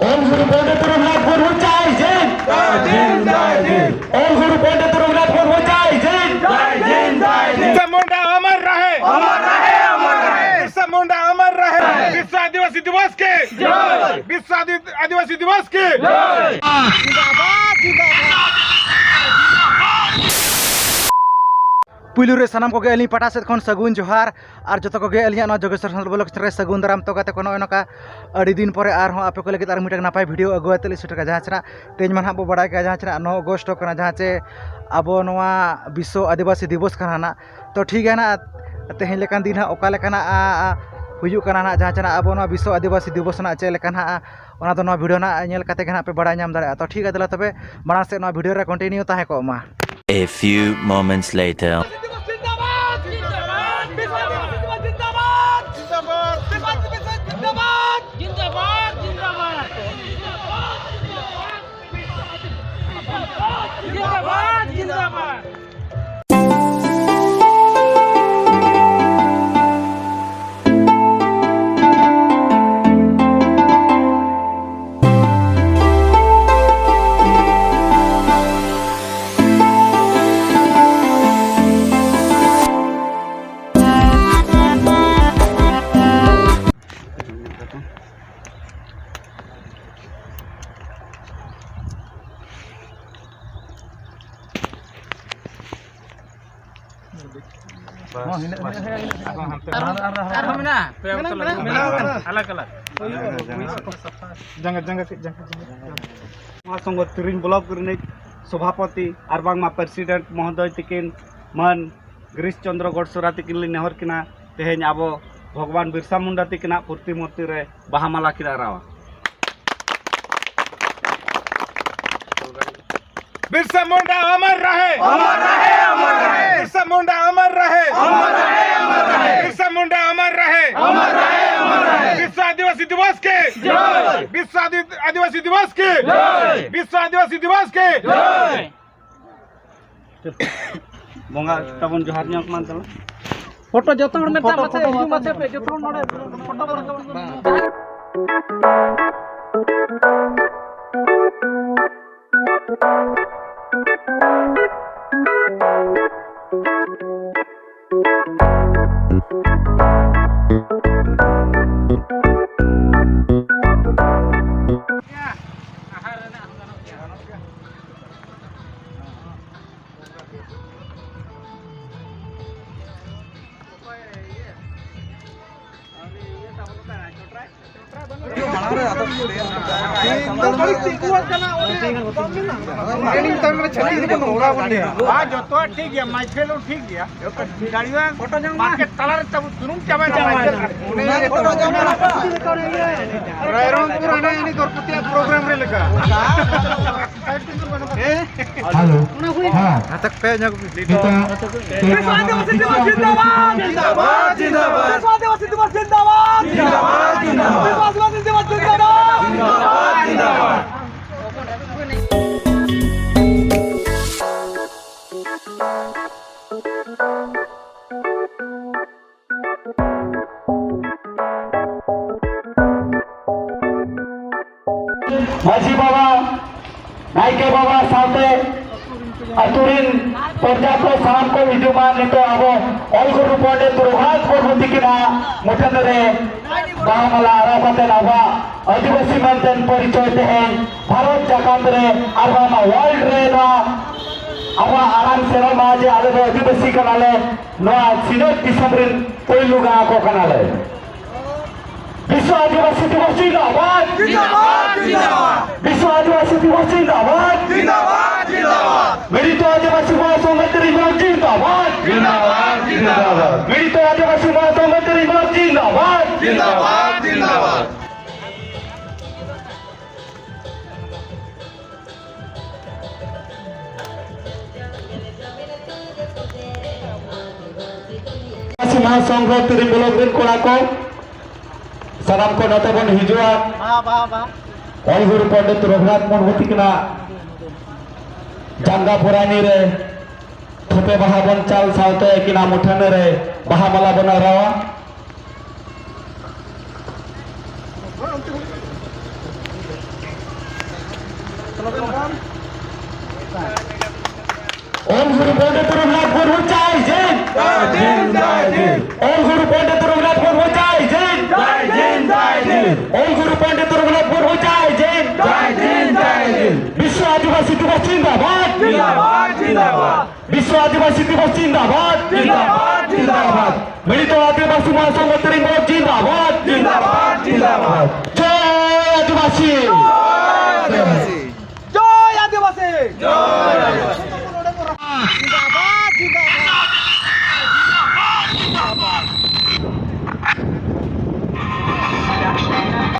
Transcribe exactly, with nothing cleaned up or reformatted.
ओम गुरु पंडित रघुनाथ मुर्मू जय हिंद। जय हिंद, जय हिंद। ओम गुरु पंडित रघुनाथ मुर्मू जय हिंद। जय हिंद, जय हिंद। बिरसा मुंडा अमर रहे। अमर रहे, अमर रहे। बिरसा मुंडा अमर रहे। विश्व आदिवासी दिवस के जय। विश्व आदि-, आदिवासी दिवस के जय। ᱯᱩᱭᱞᱩ ᱨᱮ ᱥᱟᱱᱟᱢ ᱠᱚᱜᱮ ᱟᱹᱞᱤᱧ ᱯᱟᱦᱴᱟ ᱥᱮᱫ ᱠᱷᱚᱱ ᱥᱟᱹᱜᱩᱱ ᱡᱚᱦᱟᱨ᱾ ᱟᱨ ᱡᱚᱛᱚ ᱠᱚᱜᱮ ᱟᱹᱞᱤᱧᱟᱜ ᱱᱚᱣᱟ ᱡᱳᱜᱮᱥᱣᱚᱨ ᱥᱟᱱᱛᱟᱲ ᱵᱞᱚᱜ ᱪᱮᱱᱮᱞ ᱨᱮ ᱥᱟᱹᱜᱩᱱ ᱫᱟᱨᱟᱢ᱾ ᱛᱚ ᱜᱟᱛᱮ ᱠᱚ, ᱱᱚᱜᱼᱚᱭ ᱱᱚᱝᱠᱟ ᱟᱹᱰᱤ ᱫᱤᱱ ᱯᱚᱨᱮ ᱟᱨᱦᱚᱸ ᱟᱯᱮ ᱠᱚ ᱞᱟᱹᱜᱤᱫ ᱟᱨ ᱢᱤᱫᱴᱟᱝ ᱱᱟᱯᱟᱭ ᱵᱷᱤᱰᱤᱭᱳ ᱟᱹᱜᱩ ᱠᱟᱛᱮ ᱞᱤᱧ ᱥᱮᱴᱮᱨ ᱠᱟᱱᱟ᱾ ᱡᱟᱦᱟᱸ ᱪᱮ ᱱᱟᱜ ᱛᱮᱦᱮᱧ ᱢᱟ ᱱᱟᱦᱟᱜ ᱵᱚ ᱵᱟᱲᱟᱭ ᱠᱟᱜᱼᱟ, ᱡᱟᱦᱟᱸ ᱪᱮ ᱱᱟᱜ ᱱᱚ ᱚᱜᱚᱥᱴ ᱠᱟᱱᱟ, ᱡᱟᱦᱟᱸ ᱪᱮ ᱟᱵᱚ ᱱᱚᱣᱟ ᱵᱤᱥᱥᱚ ᱟᱹᱫᱤᱵᱟᱹᱥᱤ ᱫᱤᱵᱚᱥ ᱠᱟᱱᱟ ᱱᱟᱜ᱾ ᱛᱚ ᱴᱷᱤᱠ ᱜᱮᱭᱟ ᱱᱟᱜ, ᱛᱮᱦᱮᱧ ᱞᱮᱠᱟᱱ ᱫᱤᱱ ᱦᱟᱸᱜ ᱚᱠᱟ ᱞᱮᱠᱟ ᱱᱟᱜ, ᱟ, ᱟ, ᱦᱩᱭᱩᱜ ᱠᱟᱱᱟ ᱱᱟᱜ, ᱡᱟᱦᱟᱸ ᱪᱮ ᱱᱟᱜ ᱟᱵᱚ ᱱᱚᱣᱟ ᱵᱤᱥᱥᱚ ᱟᱹᱫᱤᱵᱟᱹᱥᱤ ᱫᱤᱵᱚᱥ ᱨᱮᱱᱟᱜ ᱪᱮᱫ ᱞᱮᱠᱟ ᱱᱟᱜ, ᱚᱱᱟ ᱫᱚ ᱱᱚᱣᱟ ᱵᱷᱤᱰᱤᱭᱳ ᱱᱟᱜ ᱧᱮᱞ ᱠᱟᱛᱮ ᱜᱮ ᱱᱟᱜ ᱯᱮ ᱵᱟᱲᱟᱭ ᱧᱟᱢ ᱫᱟᱲᱮᱭᱟᱜᱼᱟ᱾ ᱛᱚ ᱴᱷᱤᱠ ᱜᱮᱭᱟ, ᱫᱮᱞᱟ ᱛᱚᱵᱮ ᱢᱟᱲᱟᱝ ᱥᱮᱫ ᱱᱚᱣᱟ ᱵᱷᱤᱰᱤᱭᱳ ᱨᱮ ᱠᱚᱱᱴᱤᱱᱤᱭᱩ ᱛᱟᱦᱮᱸ ᱠᱚᱜ ᱢᱟ᱾ A few moments later. जिंदाबाद, जिंदाबाद, जिंदाबाद। जिंदाबाद, जिंदाबाद। ᱟᱨᱦᱚᱸ ᱢᱮᱱᱟᱜᱼᱟ, ᱯᱮ ᱚᱠᱛᱚ ᱞᱟᱹᱜᱤᱫ ᱢᱮᱱᱟᱜᱼᱟ᱾ ᱟᱞᱟᱜᱽ ᱟᱞᱟᱜᱽ᱾ ᱡᱟᱸᱜᱟ, ᱡᱟᱸᱜᱟ ᱠᱟᱹᱡ ᱡᱟᱸᱜᱟ᱾ ᱢᱚᱦᱟᱥᱚᱝᱜᱷᱚ ᱛᱤᱨᱤᱧ ᱵᱞᱚᱠ ᱨᱤᱱᱤᱡ ᱥᱚᱵᱷᱟᱯᱚᱛᱤ ᱟᱨ ᱵᱟᱝᱢᱟ ᱯᱨᱮᱥᱤᱰᱮᱱᱴ ᱢᱚᱦᱳᱫᱚᱭ ᱛᱤᱠᱤᱱ ᱢᱟᱹᱱ ᱜᱤᱨᱤᱥ ᱪᱚᱱᱫᱨᱚ ᱜᱚᱰᱥᱚᱨᱟ ᱛᱤᱠᱤᱱ ᱞᱤᱧ ᱱᱮᱦᱚᱨ ᱠᱤᱱᱟ, ᱛᱮᱦᱮᱧ ᱟᱵᱚ ᱵᱷᱚᱜᱽᱵᱟᱱ ᱵᱤᱨᱥᱟ ᱢᱩᱱᱰᱟ ᱛᱤᱠᱤᱱᱟᱜ ᱯᱨᱚᱛᱤᱢᱩᱨᱛᱤ ᱨᱮ ᱵᱟᱦᱟ ᱢᱟᱞᱟ ᱠᱤᱱ ᱟᱨᱟᱣᱟ᱾ बिरसा मुंडा अमर रहे। अमर रहे, अमर रहे। बिरसा मुंडा अमर रहे। अमर रहे, अमर रहे। बिरसा मुंडा अमर रहे। अमर रहे, अमर रहे। विश्व आदिवासी दिवस के जय। विश्व आदि-, आदिवासी दिवस के जय। विश्व आदिवासी दिवस के जय। ᱵᱚᱸᱜᱟ ᱛᱟᱵᱚᱱ ᱡᱚᱦᱟᱨ ᱧᱚᱜ ᱢᱟ ᱛᱟᱵᱚᱱ᱾ ᱯᱷᱳᱴᱳ ᱡᱚᱛᱚ ᱦᱚᱲ ᱢᱮᱛᱟᱜ ᱯᱷᱳᱴᱳ, ᱢᱟᱥᱮ, ᱯᱷᱳᱴᱳ, ᱦᱤᱡᱩᱜ ᱢᱟᱥᱮ ᱯᱮ, ᱡᱚᱛᱚ ᱦᱚᱲ ᱱᱚᱰᱮ ᱯᱷᱳᱴᱳ ᱠᱚ ᱨᱟᱠᱟᱵ᱾ ᱵᱟᱝ, ᱡᱚᱛᱚᱣᱟᱜ ᱴᱷᱤᱠ ᱜᱮᱭᱟ, ᱢᱟᱹᱡᱷᱤ ᱦᱚᱸ ᱴᱷᱤᱠ ᱜᱮᱭᱟ᱾ ᱫᱟᱲᱮᱭᱟᱜ ᱢᱟᱨᱠᱮᱴ ᱛᱟᱞᱟ ᱨᱮ ᱛᱟᱵᱚ ᱥᱩᱱᱩᱢ ᱪᱟᱵᱟᱭᱮᱱᱟ ᱢᱟᱹᱡᱷᱤ ᱨᱟᱭᱨᱚᱝᱯᱩᱨ ᱦᱟᱱᱮ ᱤᱱᱤ ᱫᱚᱨᱯᱚᱛᱤᱭᱟ ᱯᱨᱳᱜᱨᱟᱢ ᱨᱮ ᱞᱮᱠᱟ᱾ ᱦᱮᱞᱳ᱾ ᱦᱮᱸ᱾ ᱱᱤᱛᱚᱜ ᱵᱤᱥᱣ ᱟᱹᱫᱤᱵᱟᱹᱥᱤ ᱫᱤᱵᱚᱥ ᱡᱤᱱᱫᱟᱵᱟᱫ! ᱡᱤᱱᱫᱟᱵᱟᱫ! ᱵᱤᱥᱣ ᱟᱹᱫᱤᱵᱟᱹᱥᱤ ᱫᱤᱵᱚᱥ ᱡᱤᱱᱫᱟᱵᱟᱫ! ᱡᱤᱱᱫᱟᱵᱟᱫ! ᱵᱤᱥᱣ ᱟᱹᱫᱤᱵᱟᱹᱥᱤ ᱫᱤᱵᱚᱥ ᱡᱤᱱᱫᱟᱵᱟᱫ! ᱡᱤᱱᱫᱟᱵᱟᱫ! ᱡᱤᱱᱫᱟᱵᱟᱫ! ᱢᱟᱹᱡᱷᱤ ᱵᱟᱵᱟ, ᱱᱟᱭᱠᱮ ᱵᱟᱵᱟ ᱥᱟᱶᱛᱮ ᱟᱹᱛᱩ ᱨᱤᱱ ᱯᱨᱚᱡᱟ ᱠᱚ ᱥᱟᱱᱟᱢ ᱠᱚ ᱦᱤᱡᱩᱜ ᱢᱟ᱾ ᱱᱤᱛᱚᱜ ᱟᱵᱚ ᱚᱞ ᱜᱩᱨᱩ ᱯᱚᱱᱰᱤᱛ ᱨᱚᱜᱷᱩᱱᱟᱛᱷ ᱢᱩᱨᱢᱩ ᱛᱤᱠᱤᱱᱟᱜ ᱢᱩᱴᱷᱟᱹᱱ ᱨᱮ ᱵᱟᱦᱟ ᱢᱟᱞᱟ ᱟᱨᱟᱣ ᱠᱟᱛᱮ ᱟᱵᱚᱣᱟᱜ ᱟᱹᱫᱤᱵᱟᱹᱥᱤ ᱢᱮᱱᱛᱮ ᱯᱚᱨᱤᱪᱚᱭ ᱛᱮᱦᱮᱧ ᱵᱷᱟᱨᱚᱛ ᱡᱟᱠᱟᱛ ᱨᱮ ᱟᱨ ᱵᱟᱝᱢᱟ ᱣᱟᱨᱞᱰ ᱨᱮ ᱱᱚᱣᱟ ᱟᱵᱚᱣᱟᱜ ᱟᱲᱟᱝ ᱥᱮᱨᱣᱟ ᱡᱮ ᱟᱞᱮ ᱫᱚ ᱟᱹᱫᱤᱵᱟᱹᱥᱤ ᱠᱟᱱᱟᱞᱮ, ᱱᱚᱣᱟ ᱥᱤᱧᱚᱛ ᱫᱤᱥᱚᱢ ᱨᱮᱱ ᱯᱳᱭᱞᱳ ᱜᱟᱶ ᱠᱚ ᱠᱟᱱᱟᱞᱮ᱾ ᱵᱤᱥᱣ ᱟᱹᱫᱤᱵᱟᱹᱥᱤ ᱫᱤᱵᱚᱥ ᱡᱤᱱᱫᱟᱵᱟᱫ! ᱡᱤᱱᱫᱟᱵᱟᱫ! ᱡᱤᱱᱫᱟᱵᱟᱫ! ᱵᱤᱥᱣ ᱟᱹᱫᱤᱵᱟᱹᱥᱤ ᱫᱤᱵᱚᱥ ᱡᱤᱱᱫᱟᱵᱟᱫ! ᱡᱤᱱᱫᱟᱵᱟᱫ! ᱡᱤᱱᱫᱟᱵᱟᱫ! ᱢᱤᱲᱤᱛᱚ ᱟᱹᱫᱤᱵᱟᱹᱥᱤ ᱢᱚᱦᱟᱥᱚᱝᱜᱷᱚ ᱛᱤᱨᱤᱧ ᱵᱞᱚᱠ ᱡᱤᱱᱫᱟᱵᱟᱫ! ᱡᱤᱱᱫᱟᱵᱟᱫ! ᱡᱤᱱᱫᱟᱵᱟᱫ! ᱢᱤᱲᱤᱛᱚ ᱟᱹᱫᱤᱵᱟᱹᱥᱤ ᱢᱚᱦᱟᱥᱚᱝᱜᱷᱚ ᱛᱤᱨᱤᱧ ᱵᱞᱚᱠ ᱡᱤᱱᱫᱟᱵᱟᱫ! ᱡᱤᱱᱫᱟᱵᱟᱫ! ᱡᱤᱱᱫᱟᱵᱟᱫ! ᱟᱹᱫᱤᱵᱟᱹᱥᱤ ᱢᱚᱦᱟᱥᱚᱝᱜᱷᱚ ᱛᱤᱨᱤᱧ ᱵᱞᱚᱠ ᱨᱮᱱ ᱠᱚᱲᱟ ᱠᱚ, ᱥᱟᱱᱟᱢ ᱠᱚ ᱱᱚᱛᱮ ᱵᱚᱱ ᱦᱤᱡᱩᱜᱼᱟ᱾ ᱵᱟ, ᱵᱟ, ᱵᱟ᱾ ᱚᱞ ᱜᱩᱨᱩ ᱯᱚᱱᱰᱤᱛ ᱨᱚᱜᱷᱩᱱᱟᱛᱷ ᱢᱩᱨᱢᱩ ᱛᱤᱠᱤᱱᱟᱜ ᱡᱟᱸᱜᱟ ᱯᱚᱨᱟᱭᱱᱤ ᱨᱮ ᱛᱷᱩᱯᱮ ᱵᱟᱦᱟ ᱵᱚᱱ ᱪᱟᱞ ᱥᱟᱶᱛᱮ ᱟᱹᱠᱤᱱᱟᱜ ᱢᱩᱴᱷᱟᱹᱱ ᱨᱮ ᱵᱟᱦᱟ ᱢᱟᱞᱟ ᱵᱚᱱ ᱟᱨᱟᱣᱟ᱾ ᱚᱞ ᱜᱩᱨᱩ ᱯᱚᱱᱰᱤᱛ ᱨᱚᱜᱷᱩᱱᱟᱛᱷ ᱢᱩᱨᱢᱩ ᱡᱟᱭ ᱡᱤᱱ᱾ ᱡᱟᱭ ᱡᱤᱱ, ᱡᱟᱭ ᱡᱤᱱ᱾ ᱚᱞ ᱜᱩᱨᱩ ᱯᱚᱱᱰᱤᱛ ᱨᱚᱜᱷᱩᱱᱟᱛᱷ ᱢᱩᱨᱢᱩ ᱡᱟᱭ ᱡᱤᱱ᱾ ᱡᱟᱭ ᱡᱤᱱ, ᱡᱟᱭ ᱡᱤᱱ᱾ ᱚᱞ ᱜᱩᱨᱩ ᱯᱚᱱᱰᱤᱛ ᱨᱚᱜᱷᱩᱱᱟᱛᱷ ᱢᱩᱨᱢᱩ ᱡᱟᱭ ᱡᱤᱱ᱾ ᱡᱟᱭ ᱡᱤᱱ, ᱡᱟᱭ ᱡᱤᱱ᱾ ᱵᱤᱥᱣ ᱟᱹᱫᱤᱵᱟᱹᱥᱤ ᱫᱤᱵᱚᱥ ᱡᱤᱱᱫᱟᱵᱟᱫ᱾ ᱡᱤᱱᱫᱟᱵᱟᱫ, ᱡᱤᱱᱫᱟᱵᱟᱫ᱾ ᱵᱤᱥᱣ ᱟᱹᱫᱤᱵᱟᱹᱥᱤ ᱫᱤᱵᱚᱥ ᱡᱤᱱᱫᱟᱵᱟᱫ᱾ ᱡᱤᱱᱫᱟᱵᱟᱫ, ᱡᱤᱱᱫᱟᱵᱟᱫ᱾ ᱢᱤᱲᱤᱛᱚ ᱟᱹᱫᱤᱵᱟᱹᱥᱤ ᱢᱚᱦᱟᱥᱚᱝᱜᱷᱚ ᱛᱮᱨᱮᱧ ᱵᱚᱞᱚᱠ ᱡᱤᱱᱫᱟᱵᱟᱫ᱾ ᱡᱤᱱᱫᱟᱵᱟᱫ, ᱡᱤᱱᱫᱟᱵᱟᱫ᱾ ᱡᱚᱭ ᱟᱹᱫᱤᱵᱟᱹᱥᱤ᱾ ᱡᱚᱭ ᱟᱹᱫᱤᱵᱟᱹᱥᱤ᱾ ᱡᱚᱭ ᱟᱹᱫᱤᱵᱟᱹᱥᱤ᱾